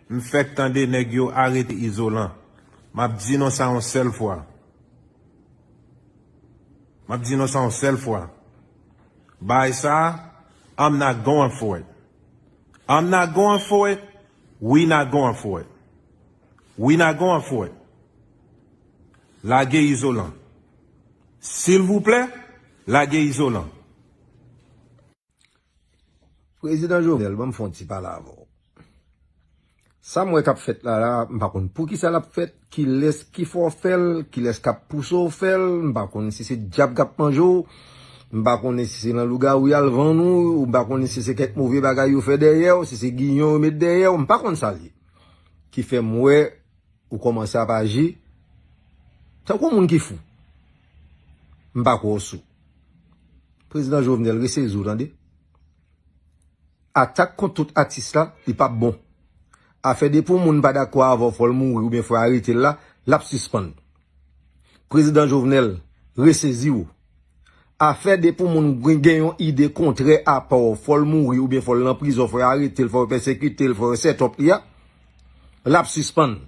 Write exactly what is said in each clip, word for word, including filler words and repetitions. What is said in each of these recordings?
M fèk tande nèg yo arete Izolan. M ap di nou sa yon sèl fwa. M ap di nou sa yon sèl fwa. Bagay sa, I'm not going for it. I'm not going for it. We not going for it. We not going for it. Lage Izolan. Silvouplè, lage Izolan. Prezidan Jovenel, ban m fè yon ti pale avè w. Sa m wè k ap fèt la la, m pa konn poukisa l ap fèt, kilès ki fè w fè l, kilès k ap pouse w fè l, m pa konn si se dyab k ap manje w, m pa konnen si se nan lougawou y al vann ou, ou m pa konnen si se kèk move bagay yo fè dèyè w, si se giyon yo met dèyè w, m pa konn sa l ye. Ki fè m wè ou kòmanse ap aji tankou yon moun ki fou. M pa kwè w sou. Prezidan Jovenel, resezi w tande. Atak kont tout atis la, li p ap bon. Afè de pou moun pa dakò avè w, fò l mouri oubyen fò yo arete l la, l ap sispann. Prezidan Jovenel, resezi w. Afè de pou moun gen yon ide kontrè a pa w, fò l mouri oubyen fò l nan prizon, fò yo arete l, fò yo pèsekite l, fò yo set up li a, l ap sispann.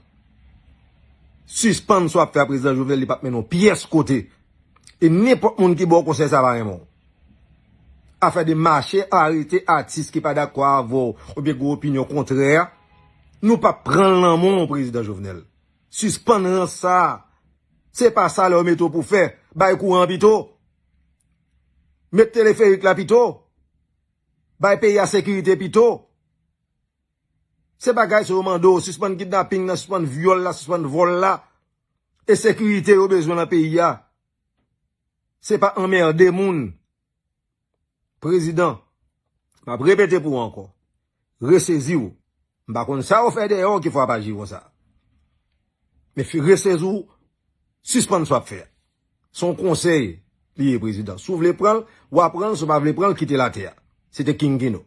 Sispann sa w ap fè a, Prezidan Jovenel, li p ap mennen w pyès kote. E nenpòt moun ki ba w konsèy sa pa renmen w. Afè de mache arete atis ki pa dakò avè w oubyen gen opinyon kontrè a, nou p ap pran l nan men w, Prezidan Jovenel. Sispann rans sa a. Se pa salè yo mete w pou fè. Bay kouran pito. Met teleferik la pito. Bay peyi a sekirite pito. Se bagay sa yo mande w, sispann kidnaping nan, sispann vyòl la, sispann vòl la. E sekirite yo bezwen nan peyi a. Se pa anmède moun. Prezidan, m ap repete pou ou ankò. Resezi w. M pa konn sa yo fè dèyè w ki fè w ap aji konsa. Men fi- resezi w, sispann sa w ap fè a. Se yon konsèy li ye, Prezidan. Si w vle pran l, w a pran l, si w pa vle pran l, kite l atè a. Se te King Kino.